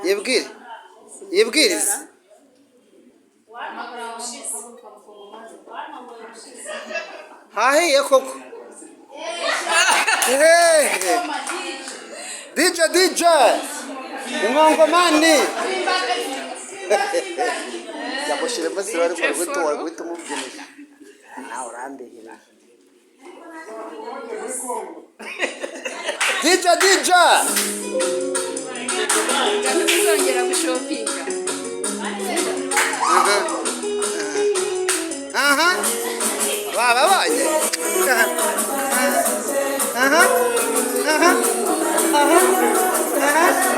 Yibwire, yibwirize. Hahiye koko. Hehe. DJ, DJ, umwongomani yamushyiremo siba, ariko wari guhita umubyinira nawe urambihira. DJ, DJ. Ntuzongera gushopinga. Aha, bababonye. Aha aha aha aha.